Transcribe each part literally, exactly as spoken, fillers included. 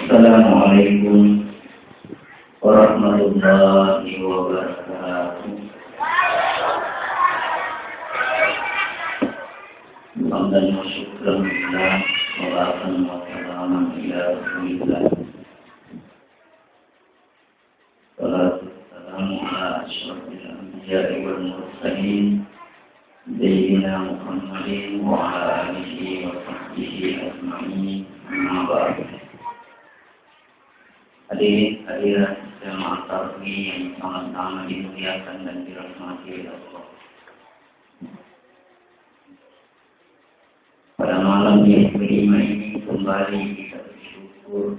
Assalamualaikum warahmatullahi wabarakatuh. Hamdan wa syukran lillah, salatan wa salaman ala Rasulillah. Salatu wassalamu ala asyrafil anbiya'i wal mursalin, Sayyidina Muhammadin wa ala alihi wa sahbihi ajma'in. Amma ba'du. Hadirin hadirat jamaah taklim yang sama-sama dimuliakan dan dirahmati oleh Allah. Pada malam yang kelima ini kembali kita bersyukur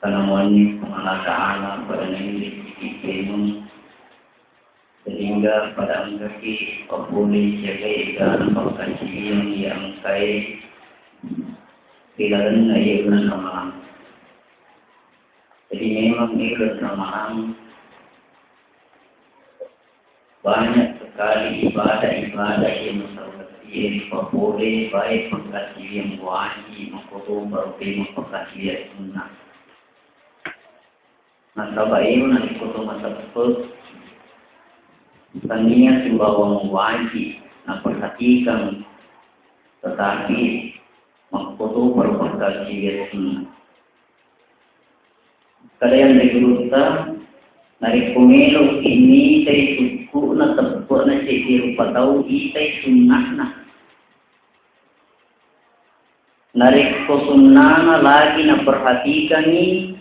karena muanni Allah Ta'ala pada nengge kita sehingga pada engkaki papole jagai dan pakacian yang engkai ilalenna iya bulan Ramalang. Jadi memang iya bulan Ramalang banyak sekali ibadah-ibadah yang masawati yang papole baik pakacian wajib makoto baru tema pakacian sunnah. Nasaba ero narekko to mateppe' tania sibawa muwaji naperhatikan, tetapi makkoto perbuatan sunna. Kada yang digurutta, narekko melo ini tai sukku na teppe' na ceddi rupa tau itai sunnahna. Narekko sunnana lagi naperhatikangngi,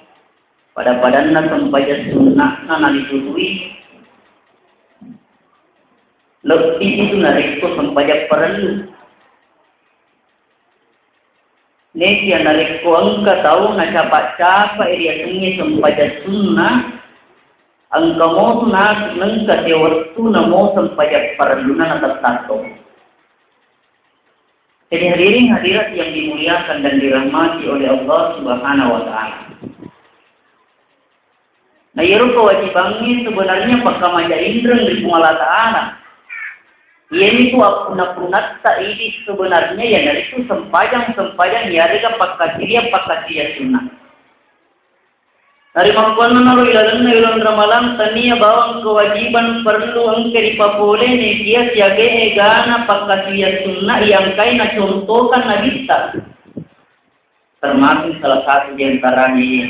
pada-padanna sempajang sunna'na nalitutui, lebbi itu narekko sempajang parellu. Nekia narekko engka tau nacapa-capa riasengnge sempajang sunna, engka mo sunatu nengka tewettu namo sempajang parelluna natettatto. Jadi hadirin hadirat yang dimuliakan dan dirahmati oleh Allah Subhanahu wa Ta'ala. Nah, iyaro kewajibangnge sebenarnya pakkamaja inreng ri Puang Allah Ta'ala. Iyanitu appunna-punnatta idi sebenarnya iyanaritu sempajang-sempajang iyarega pakkasiria-pakkasiria sunnah. Narimakkuannanaro ilalenna uleng Ramalang tania bawang kewajiban perlu engka ripapole nekia siaga egana pakkasiwiang sunna yang engkai nacontohkan Nabitta. Termasuk salah satu di antaranya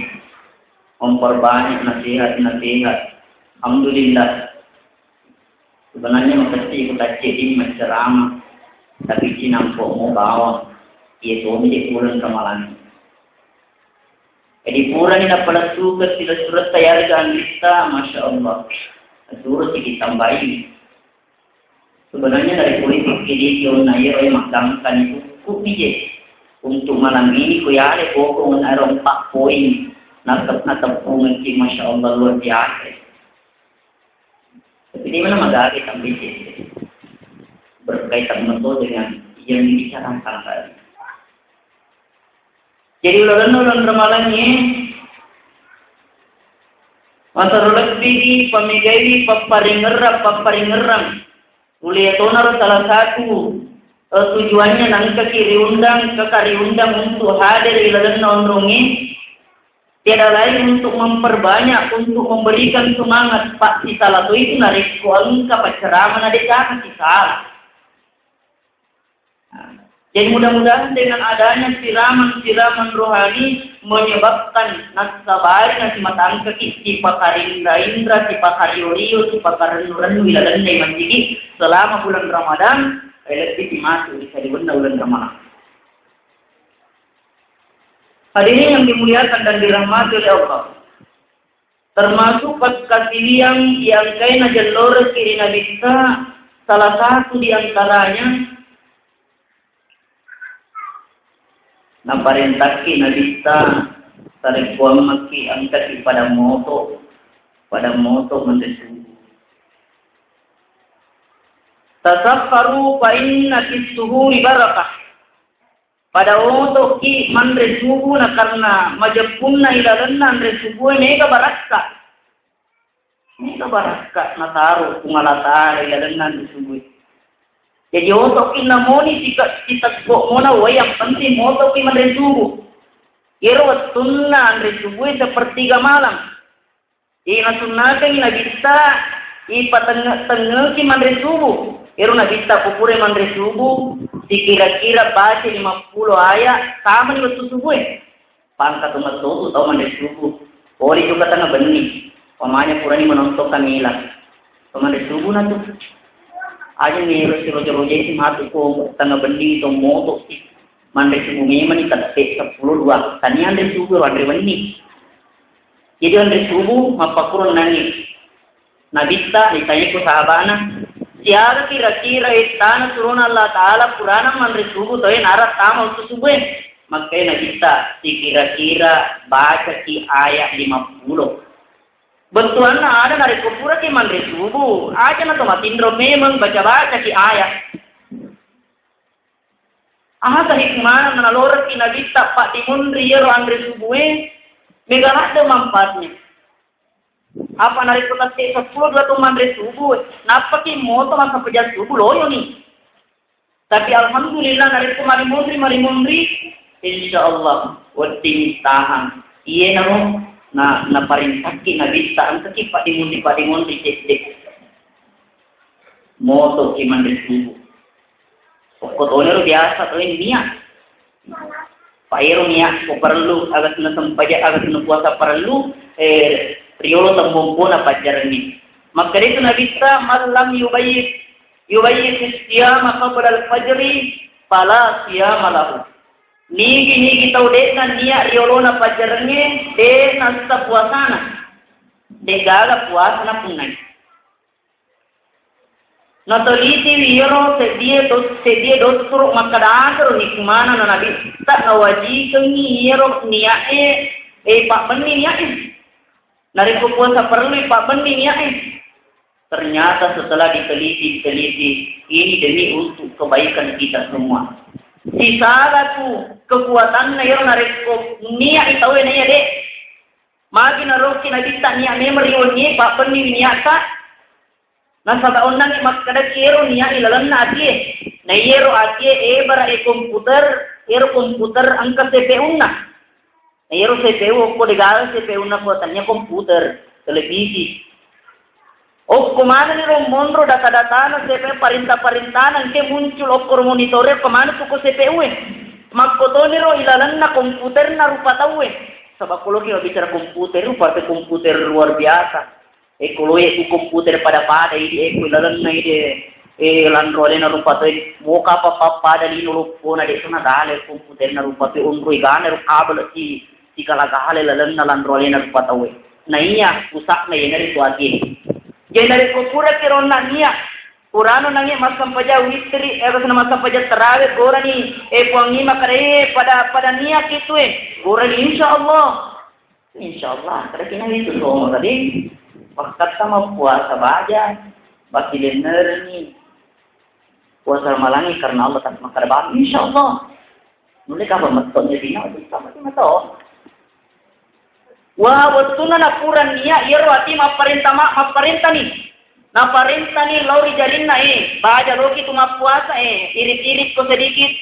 memperbanyak nasihat-nasihat. Alhamdulillah. Sebenarnya makessing ku taccedding maccarama, tapi cinampo mo bawang. Iya toni je uleng Ramalang. Jadi purani napalessuke silessuretta yarega anretta, Masya Allah. Surutiki tambahi. Sebenarnya dari politik jadi onna iyaro makkangkani hukumi je. Untuk malam ini ku yale pokok onna ero empat poin. Natep-, nateppungekki, Masya Allah, luar biasa. Tapi di mana magari tampil sih? Berkaitan betul dengan yang dibicarakan tadi. Jadi uleng-uleng Ramalangnge masero lebbigi pamegaiwi papparingerrang-papparingerrang. Ulia tonaro salah satu, eh, tujuannya nangkaki riundang, kaka riundang untuk hadir ilalenna onrongnge. Tiada lain untuk memperbanyak, untuk memberikan semangat. Pak sisala to itu narekko engka pacceramana de' gaga sisala. Nah, jadi mudah-mudahan dengan adanya siraman-siraman rohani menyebabkan nassabari nasimatangkaki sipakarinra-inra, sipakario-rio, sipakarennu-rennu ilalenna masigi selama bulan Ramadan, eh, lebih dimasuk di saliwenna bulan Ramadan. Hadirin yang dimuliakan dan dirahmati oleh Allah. Termasuk pakkasiwiang yang engkae najelloreki ri Nabitta, salah satu di antaranya naparentaki Nabitta, tarekkuammaki engkaki pada moto, pada moto menre subuh. Tasahharu fa inna fis suhuri barakah. Pada oto'ki manre subuh, na karena majeppunna ilalenna anre subuh e mega barakka. Mega barakka nataro Puang Allah Ta'ala ilalenna anre subuh e. Jadi oto'ki namoni sika-, sitekko mona wae, yang penting oto'ki manre subuh. Iyaro wettunna anre subuh sepertiga malam. Ina sunnakengngi Nabitta ipatenge-tengeki manre subuh. Ero Nabitta ko pura manre subuh, sikira-kira baca lima puluh ayat, tamani wettu subuh e. Pangka tu metto tu tau manre subuh. Pole juga tengah benni. Pamanya purani menonton kamila. Tau manre subuh na tu. Aja ni rojo-rojo si matu ko tengah benni to moto. Manre subuh memang ni tette seppulo dua. Tania anre subuh, anre wenni. Jadi anre subuh, mappakuro nangi. Nabitta ditanya ku sahabana, siaga kira-kira ittana surona Allah Ta'ala purana manre subuh toe nara tama wettu subuh e? Makkai Nabitta, sikira-kira bacaki ayat lima puluh. Bettuanna ada narekko puraki manre subuh, aja na to matinro memang baca-bacaki ayat. Aha hikmana naloreki Nabitta paddimunri iyaro anre subuh e? Mega ladde manfaatnya. Apa narekko tette seppulo dua to manre subuh, nappaki moto massempajang subuh loyoni. Tapi alhamdulillah narekko marimunri, marimunri, insya Allah wedding tahan. Iyenaro na naparintaki Nabitta engkaki paddimunri-paddimunri cedde. Moto ki manre subuh. Okko tonero biasa to ini niat. Paero niat ko parellu, aga senna sempaja, aga senna puasa parellu, eh, riolo tembompona pajjarengnge. Makkeda itu Nabitta, "Man lam yubayyit, yubayyit siyama qabla al-fajri, fala siyama lahu." Nigi-nigi tau de'na niat riolona pajjarengnge, de'na sah puasana. De'gaga puasana punnai. Natelitiwi iyaro seddie do-, seddie dottoro makkeda aga ro hikmana na Nabitta nawajikengngi iyaro niae, eh, pabbenni niae. Narekko puasa parellu pabbenni niae. Ternyata setelah diteliti, diteliti, ini demi untuk kebaikan kita semua. Sisala tu kekuatanna iyaro narekko niae tauwe naiya de'. Magi naroki Nabitta niat memang ri wennie, pabbenni niatta. Nasaba onnangngi makkedaki ero niat ilalenna atie. Na iyero atie ebara e komputer, ero komputer engka C P U-na. Na iyero C P U okko degaga C P U-na ko tania komputer, televisi. Okko manenni ro monro data-datana C P U, parintah-parintana engke muncul okko ro monitore, okko maneng tu ko C P U e. Makkotoniro ilalenna komputerna rupa tauwe. Saba ko loki mabbicara komputer, rupa te komputer luar biasa. E, ko loe ku komputer pada-pada idi, e, ko lalenna idi, e, lanro alena rupa tauwe, moka pappada lino loppona de' sona gale komputerna rupa tauwe, onroi gana ro kabel si, sikala gale lalenna lanro alena rupa tauwe. Naiya pusakna iyanaritu atie. Jadi narekko puraki ronna niat, purano nangi massempajang witri, e, massempajang tarawe, gorani, e, puangngi makkeda, e, pada, pada niat itu, e, gorani, insya Allah. Insya Allah, kada kina itu somo tadi. Waktu sama puasa baja, baki bener ni. Puasa malangi karena Allah tak makan bang. Insya Allah. Mulai kapan metoknya dina, itu sama cuma tahu. Wah, wettunna napura niat, iyaro ati mapparenta ma-, mapparentani. Naparentani lao ri jarinna, e, baja loki tu mappuasa, e, irit-irit ko sedikit.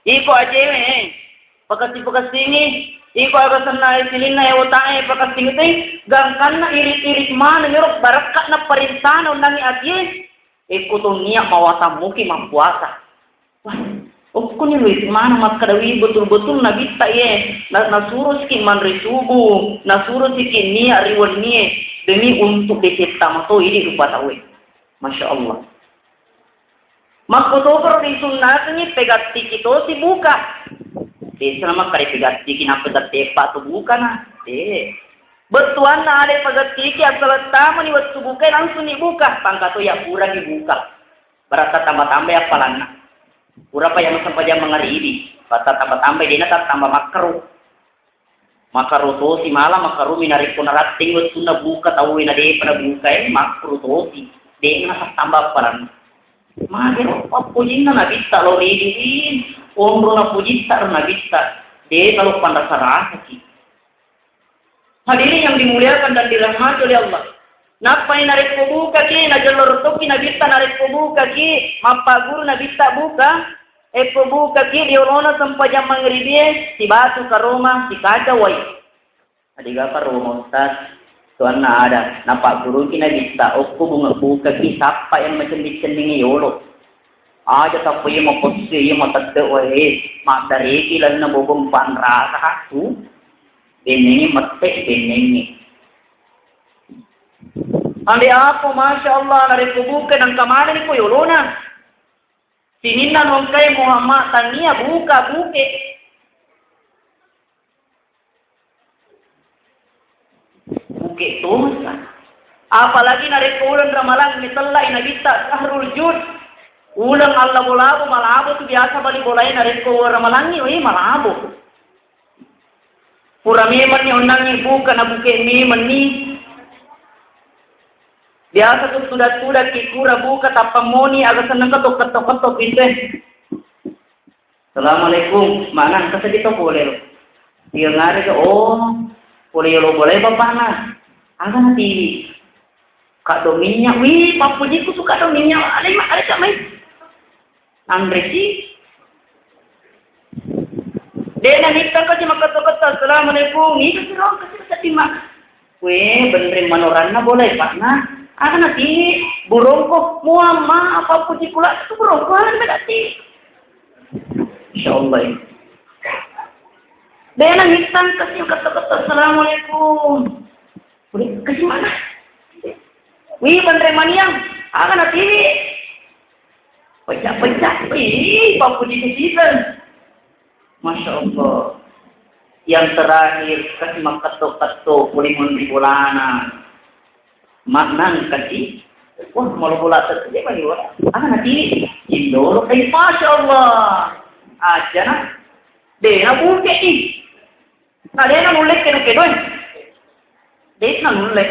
Iko ajewe, e. Pakessing-pakessingi, iko aga senna sininna e otak e, pakessing tu, gangkanna irit-irit maneng ero barakka na parentana onnangi atie, e, ko to niat mawatang muki mappuasa. Wah, okkoni lui mana makkeda wi betul-betul Nabitta ye, na-, nasuro siki manre subuh, nasuro siki niat ri wennie demi untuk decetta mato idi rupa tauwe. Masya Allah. Makkotoparo risunnakengngi pegattiki tosi buka. Desa makkeda pegattiki nappa teppa tu bukana. De. Bettuanna ada pegattiki asal tamani wettu bukai langsung dibuka. Pangkato ya pura dibuka. Berarti tambah-tambah ya palanna. Purapa yang sempajang mangaribi. Berarti tambah-tambah dena tambah makro. Makaro tosi mala, makarumi narekko naratteng wettunna buka tauwe na depa nabuka e, makro tosi. De'na napattamba paranna. Magero pappojinna Nabitta lo ridiwi, onro napojitta ro Nabitta. De talo panrasa-rasaki. Hadirin yang dimuliakan dan dirahmati oleh Allah. Nappai narekko bukaki, najello rotokki Nabitta narekko bukaki, mappaguru Nabitta buka, Eppo bukaki riolona sempajang mangribie, sibatu karoma, sikaca wai. Adigapa roma Ustaz? Tuanna ada, napagguruki Nabitta, okko bunga bukaki sappa yang macenning-cenningi yolo. Aja tappa iya maposse, iya matette wae, maddareki lalenna bobong panrasa tu, bennengi mette, bennengi. Ande apa, Masya Allah, narekko buka nangka manenni ko yolona. Sininna nongkai Muhammad tania buka buke. Buke tomasa. Apalagi narekko uleng Ramalang mitellai Nabitta Syahrul Jud. Uleng allabo-labo malabo tu biasa bali bolae narekko uleng Ramalangngi, weh, malabo. Pura memenni onnangngi buka na buke memenni. Biasa tu tuda-tudaki kura buka tappa moni aga seneng ketok-ketok-ketok pinte. Assalamualaikum, mana kasih kita boleh lo. Dia ngare ke, oh, boleh lo boleh bapakna. Aga na tiwi. Kado minyak, wih, pappujiku suka do minyak. Ada mak, ada cak mai. Nanreki. Dena mittang kasi makketo-keto, "Assalamualaikum." Iko sirong kasi seddi mak. Weh, benreng manoranna boleh pakna. Aga na tiwi, burongko, muamma, apa puji kula tu burongko, ala beda ti. Insya Allah. Dena mittang kasi makketo-keto, "Assalamualaikum." Udah, ke mana? Wih, Bang Remaniang, aga na tiwi? Pecah-pecah, wih, papuji season. Masya Allah. Yang terakhir, kasi makketo-keto, kulimun di bolana. Maknang kasi, wah, malu bola tadi, Bang, wah. Aga na tiwi? Indolo, eh, Masya Allah. Aja na. Dena buke, ih. Nah, de'na nulle kedo-kedoe. De'na nulle.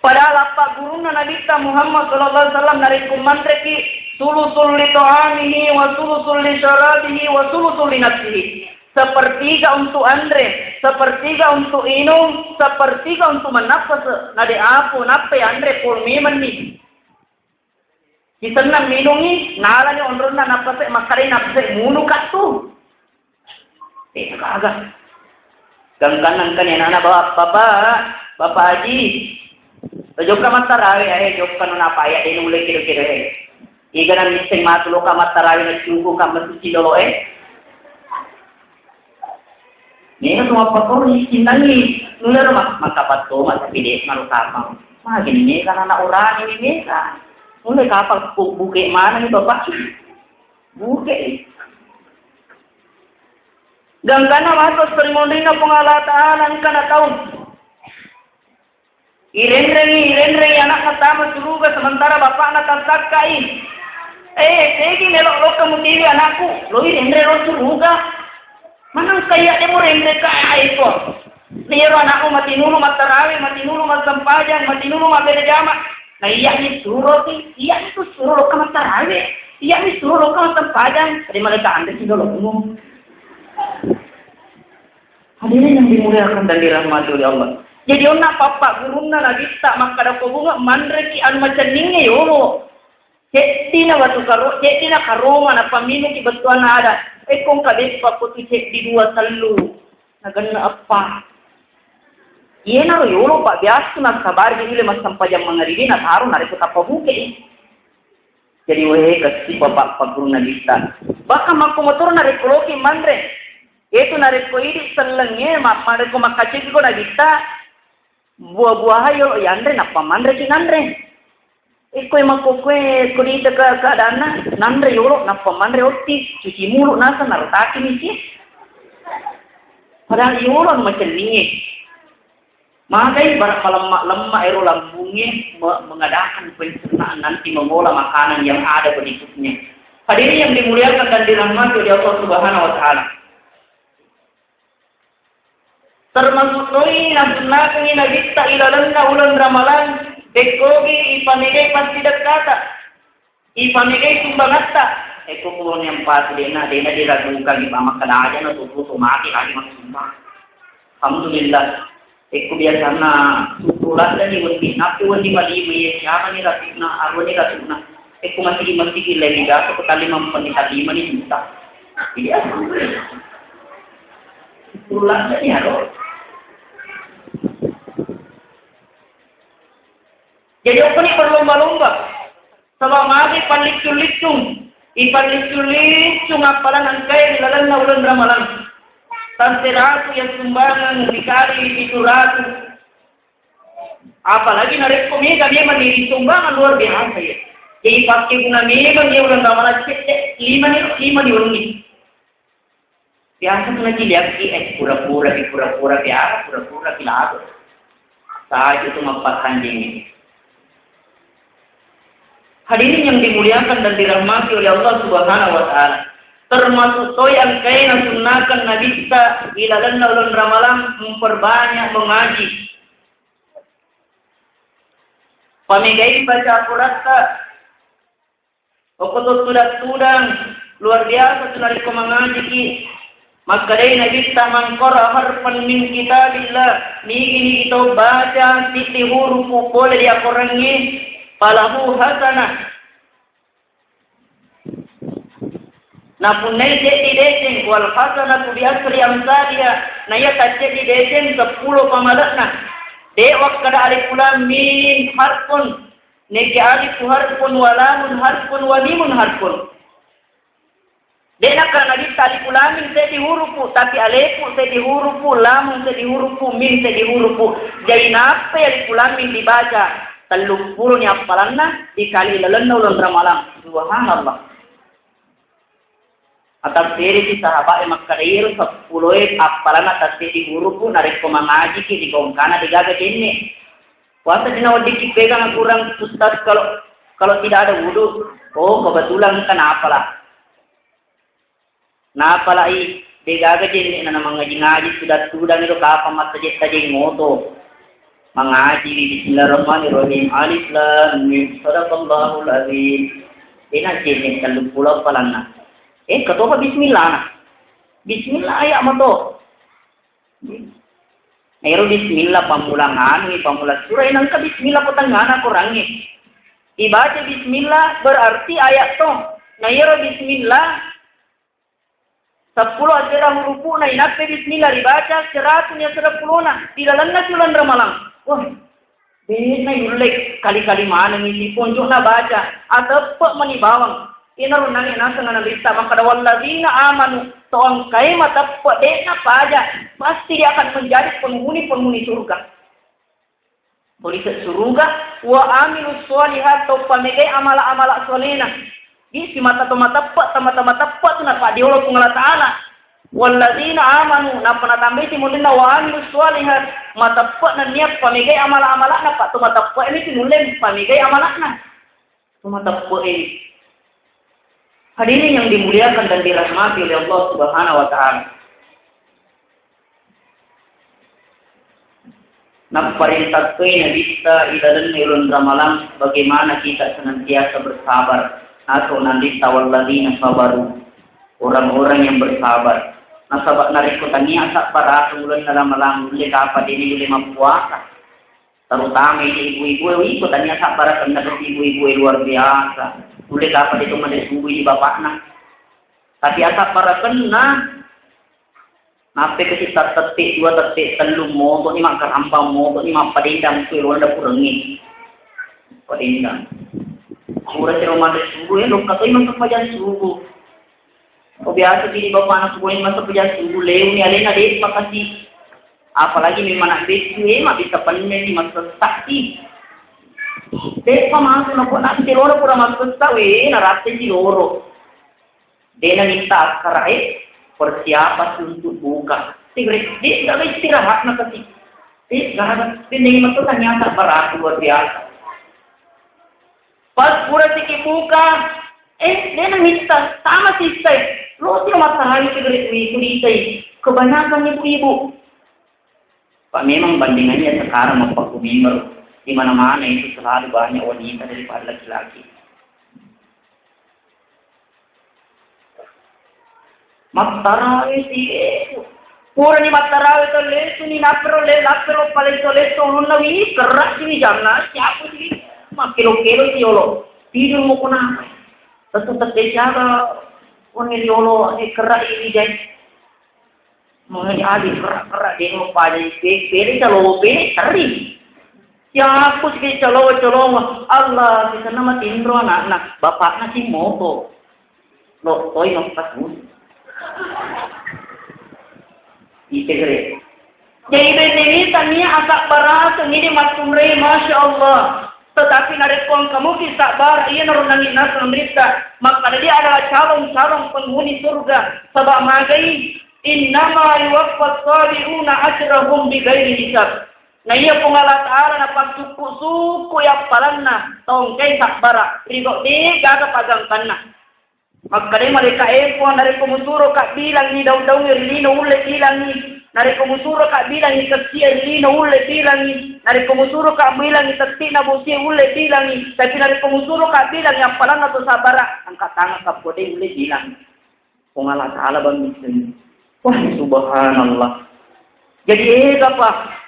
Padahal appaggurunna Nabitta Muhammad sallallahu alaihi wasallam narekko manreki sulusul li ta'amihi wa sulusul li syarabihi wa sulusul li nafsihi. Sepertiga untuk anre, sepertiga untuk inung, sepertiga untuk mennappas. Na de' apo nappai anre pol memenni. Sisenna minungi, nalani onronna nappase, makkedai nappase, "Munuka tu." Eh, aga. Gangkanna engkani anak-anak, "Bapak, Bapak, Bapak Haji, jokka mattarawe, eh, jokka nuna paya, de' nulle kedo-kedo, eh. Iga na misseng matu loka mattarawe na cuku ka masjid dolo, eh." Mega tu mappakorni sinnangi, nulle ro mak-, makkapatto, tapi de' naro kapang. Magi ni mega nana urani ni mega. Nulle kapang bu-, buke mana ni bapak? Buke. Gangkana matu sering monrina Puang Allah Ta'ala engka na tau. Irenrengi, irenrengi anakna tama suruga sementara bapakna tansakkai. Eh, segi melo lokka mutiwi anakku, lo irenre lo suruga. Manang kaya de' murenre ka aiko. Niro anakmu matinulu mattarawe, matinulu massempajang, matinulu mabbere jama. Na iya ni suro ki, iya ni tu suro lokka mattarawe. Iya ni suro lokka massempajang. Ade malaikat ande sino lokmu. Hadirin yang dimuliakan dan dirahmati oleh Allah. Jadi onna pappa gurunna Nabitta makkada ko bunga manreki anu macenningnge yolo. Ceddina watu karo, ceddina karoma na pamminuki bettuanna ada. Ekko engka beppa ko tu ceddi dua tellu. Nagenna eppa. Iyenaro yolo pak biasa nasabari jadi le massempajang mangaribi nataro narekko tappa buke. Jadi, wehe, kessipa pa-, paggurunna Nabitta. Bahkan makko motoro narekko loki manre. Itu narekko idi sellengnge, ma-, narekko makkaciki ko Nabitta, buah-buahan yolo yanre, nappa manreki nanre. Ikko makko kue, ko di ke-, keadaanna, nanre yolo, nappa manre otti, cuci mulut nasa, narotaki misi. Padahal yolo macenninge. Magai bara malemma-lemma ero lambungnge me-, mengadakan pencernaan nanti mengolah makanan yang ada berikutnya. Hadirin yang dimuliakan dan dirahmati oleh Allah Subhanahu wa Ta'ala. Termasuk toi nasunnakengi Nabitta ilalenna uleng Ramalang, dekkogi ipamegai pasti dekkata. Ipamegai sumbangatta, ekko puroni ampasi de'na, de'na diragukangi, pa makkeda aja na tutu to mati lagi massumbang. Alhamdulillah. Ekko biasanna sukuru laddani wendi, nappi wendi malima iya siamani ratu'na, aruani ratu'na. Ekko masigi-masigi leni gaso ko talima mpenni talima ni juta. Iya, alhamdulillah. Tulangnya nih, halo. Jadi, apa nih berlomba-lomba? Saba' magi pallicung-licung. Ipallicung-licung appalang engkae ri lalenna uleng Ramalang. Tette ratu yang sumbangan dikali pitu ratu. Apalagi narekko mega memang ri sumbangan luar biasa ya. Jadi pakkeguna memang ya uleng Ramalang cedde lima ni, lima ni ulunni. Biasa tu najiliakki, eh, pura-pura ki, pura-pura biasa, pura-pura ki lagu. Saja tu mappattanjingi. Hadirin yang dimuliakan dan dirahmati oleh Allah Subhanahu wa Ta'ala, termasuk toi engkae nasunnakan Nabitta ilalenna uleng Ramalang memperbanyak mengaji. Pamegai baca Quratta, okko to tudang-tudang, luar biasa tu narekko mangajiki. Makkedai Nabitta, "Man qara'a harfan min kitabillah," nigi-nigi tau baca siddi hurupu pole ri akorangnge, "falahu hasanah." Napunnai seddi deceng, "wal hasanatu bi asyri amsaliha," naiya tacceddi deceng seppulo pamale'na. De' wakkada alif lam mim harfun, neke alifu harfun wa lamun harfun wa mimun harfun. De' nakkada Nabitta alifu lam mim seddi hurupu, tapi alifu seddi hurupu, lamun seddi hurupu, mim seddi hurupu. Jadi nappai alifu lam mim dibaca telluppulo ni appalanna dikali lalenna uleng Ramalang. Subhanallah. Atafsiriki sahabat e makkeda iro seppuloe appalanna tasseddi hurupu narekko mangajiki ri gongkana degaga jenne. Puasa dina weddikki pegang kurang ustaz kalau kalau tidak ada wudu. Oh, kebetulan kenapa lah? Napalai, degaga jenne na mangaji-ngaji tudang-tudang ero kapang mattajeng-tajeng moto. Mangaji, bismillahirrahmanirrahim. Alif lam mim. Sadaqallahul azim. Ena jenne telluppulo appalanna. Eh, ketopa bismillah na. Bismillah ayat mato. Na ero bismillah pammula anu, pammula surah, eh, nengka bismillah ko tengngana korangnge. Ibaca bismillah berarti ayat to. Na ero bismillah seppulo asera hurupu'na, inappa bismillah ribaca seratu ni asera pulona, di lalenna uleng Ramalang. Wah, de'na yulle kali-kali maneng isi ponjokna baca, ateppe' mani bawang. Inaro nange naseng Nabitta makkeda, "Walladzina amanu," to engkae mateppe' de'na paja, pasti dia akan menjadi penghuni-penghuni surga. Polise suruga, "wa amilus sholihat," to pamegai amala-amala solena. Di simata to mateppe', tama-tama teppe' tu napadiolo Puang Allah Ta'ala. "Walladzina amanu," nappa natambai simulinna, "wa amilus sholihat," mateppe' nennia pamegai amala-amala'na, pa to mateppe' mi simulle pamegai amala'na. Cuma teppe'e. Hadirin yang dimuliakan dan dirahmati oleh Allah Subhanahu wa Ta'ala. Napparintah toi Nabitta ilalenna uleng Ramalang, bagaimana kita senantiasa bersabar. Atau Nabitta, "Walladzina sabaru," orang-orang yang bersabar. Nasaba narekko tania sabbara ulenna Ramalang, ulle kapa deni ulle mappuasa. Terutama ini ibu-ibu, iko tania sabbarakenna ibu-ibu luar biasa. Ulle kapa de to made subui di bapakna. Tapi asabbarakenna, nappe ke sita tette, dua tette, tellu moto ni makkarambang moto ni mappadendang tu ronda purengi. Padendang. Pura siro made subuh ya, lokka toi massempajang subuh. Oh, biasa jadi bapak anak gue masa pejatu dulu leuni alena de pakasi. Apalagi memang anak becu, eh, mah bisa pennen ni masa sakti. Depa masuk nopo nak siloro pura masuk sawe, narate siloro. Dena minta akara, eh, persiapan untuk buka. Tigre, de, gak ada istirahat nak kasih. Eh, gak ada. Dendeng itu ternyata berat luar biasa. Pas pura siki buka, eh, dena minta sama sisai. Lo sih masalahnya segeri itu ditai. Kebanyakan ibu-ibu. Pak, memang bandingannya sekarang mau pakai member, di mana-mana itu selalu banyak wanita daripada laki-laki. Mattarawe si, purani mattarawe to lesu ni napero le lapero paleso leso ulunna wi kerak si wi janna siapa si makkelo-kelo si olo tidur mau kenapa? Tentu tette siapa Kuni riolo e kerak ini jai. Mengenai adi kerak-kerak demo pada pe-, pele calo pele teri. Ya aku sih calo-calo Allah kita nama tindro anak-anak bapaknya si moto. Lo toi no pas mus. Itegere. Jadi benneni tania asabbaraseng ini mattumrei, Masya Allah. Tetapi narekko engka muki sabbar, iya narunangi naseng ritta. Maka dia adalah calon-calon penghuni surga. Sebab magai, innama yuwaffas sabiruna ajrahum bighairi hisab. Na iya Puang Allah Ta'ala napassukku-sukku yappalanna taungkai sabbara. Rido de gaga pagangkanna. Makkeda malaika, "E Puang, narekko musuro ka bilangi daung-daungnge ri lino ulle bilangi. Narekko musuro ka bilangi kessie ri lino ulle bilangi. Narekko musuro ka bilangi tetti'na bosie ulle bilangi. Tapi narekko musuro ka bilangi appalanna to sabara, angka tangan ka pole ulle bilangi." Puang Allah Ta'ala bang muslim. Wah, subhanallah. Jadi, eh, apa?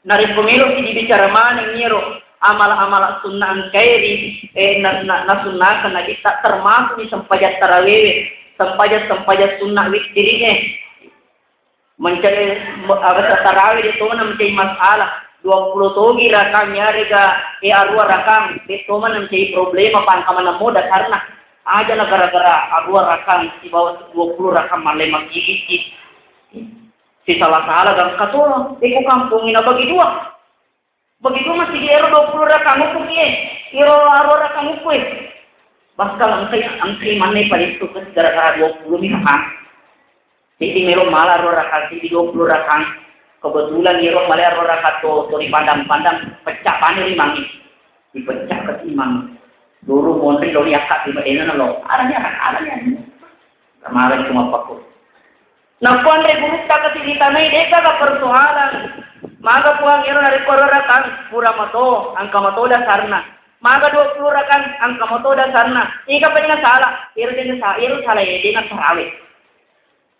Narekko meloki dibicara maneng iyaro amala-amala sunnah engkae ri, eh, na, na, nasunnahkan Nabitta, termasuk ni sempajang tarawewe, sempajang-sempajang sunnah wittiri, eh. Mencari, me-, aga tarawe de tona mencari masalah. Dua puluh togi rakang yarega, eh, arua rakang, de tona mencari problema pangkamanammo dasarna. Aja na gara-gara arua rakang sibawa dua puluh rakang malle makkigici. Sisala-sala gangka tolo, iko kampongi na bagi dua. Bagi dua masigi ero dua puluh rakang uku kie, iro arua rakang uku e. Bahkan angkai, angkai manne paling suka gara-gara dua puluh mi rakang. Jadi melo mala arua rakang, jadi dua puluh rakang. Kebetulan iro mala arua rakang to, to dipandang-pandang, pecah panen limangi. Dipecah ke imang. Dulu monri lo yakak di medena lo. Aranya, aranya. Kemarin cuma paku. Napuanre gurutta kasi ditanai, de'gaga persoalan. Maga Puang ero narekko ero rakang, pura mato, angka mato dasarna. Maga dua puluh rakang, angka mato dasarna. Iga paling salah, ero dena sa-, ero salah ya, dena sarawe.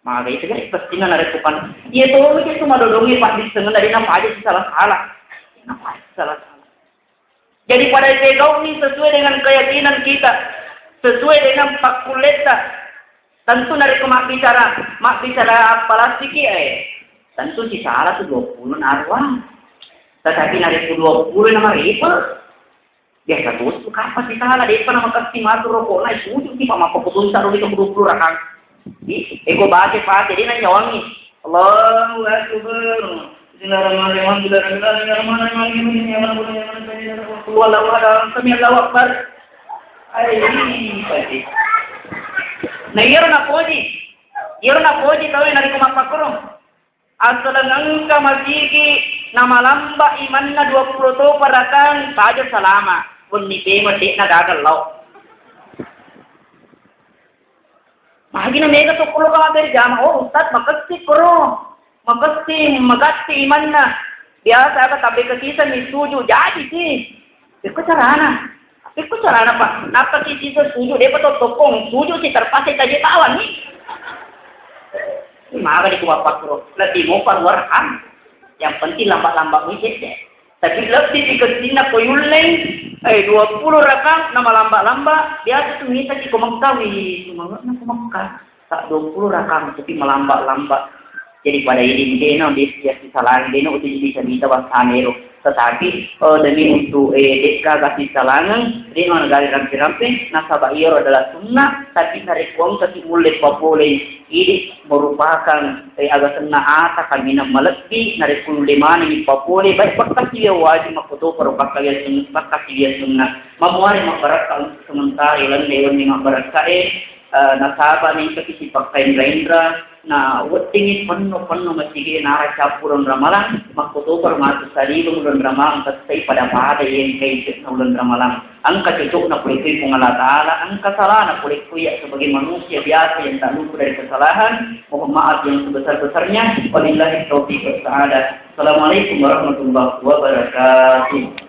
Maga itu kan pestina narekko pan. Iya to, itu cuma dodongi Pak di setengah dari napa aja sih salah-salah. Napa aja salah-salah. Jadi pada pegau'ni sesuai dengan keyakinan kita, sesuai dengan pakkulletta. Tentu narekko mabbicara, mabbicara plastik, eh, tentu sisala tu dua puluh naruang. Tetapi narekko dua puluh nama ribu, biasa tu kapang sisala, depa nama kasi matu rokok na suju ki, mappakutunta ro itu dua puluh rakang. Ih, eko baca Fatihah, dia nanya wangi. Allahu Akbar. Bismillahirrahmanirrahim. Alhamdulillahirabbil alamin. Arrahmanirrahim. Maliki yaumiddin. Iyyaka na'budu wa iyyaka nasta'in. Ihdinas siratal mustaqim. Qul huwallahu ahad. Sami'allahu akbar. Ai, pasti. Nah, iyaro napoji. Iyaro napoji tau yang narekko mappakkoro. Asaleng engka masigi namalamba imanna dua puluh to parakang saja salama. Wenni pema de'na gagal lao. Magi na mega tokkolo ka mabbere jama, "Oh, Ustaz, makessing koro. Makessing, magatti imanna." Biasa aga tabbe kesiseng mi suju, jadi si. Pekko carana. Pekko carana, Pak. Nappa ki siseng suju, depa to tokkong suju si terpaksa taje tawang ni. Maga di ku bapak koro. Lebih mau keluar kan. Yang penting lambat-lambat mi cek deh. Tapi lebbi pikessinna ko yulleng, eh, dua puluh rakang na malamba-lamba, biasa tu mita ki ko Mekka, wi, semangatna ko Mekka. Tak dua puluh rakang, tapi malamba-lamba. Jadi pada ini dena, dia sia sisalang, dena utuh jadi bisa mita bahasa Amero. Tetapi, eh, demi untuk, eh, dekka kasih salangan, dena negara rampe-rampe, nasaba iyaro adalah sunnah, tapi narekko engka ki mulle papole, Idi merupakan, eh, agasenna ata kaminang malebbi, narekko nulle manengngi papole, baik pakkasiwiang wajib makkotoparo pakkasiwiang sun-, pakkasiwiang sunnah. Mamuare mabbarakka untuk sementara, ilanne wenni mabbarakkae, eh, nasaba nengkaki sipakkainra-inra, na weddingngi penno-penno masigi nara cappu uleng ramalang, makkotoparo matu salibeng uleng ramalang, tessai pada-pada yengkai cekna uleng ramalang. Engka cocokna pole kui Puang Allah Ta'ala, engka salahna pole kui ya sebagai manusia biasa yang tak luput dari kesalahan. Mohon maaf yang sebesar-besarnya. Wabillahi taufiq was sa'adah. Assalamualaikum warahmatullahi wabarakatuh.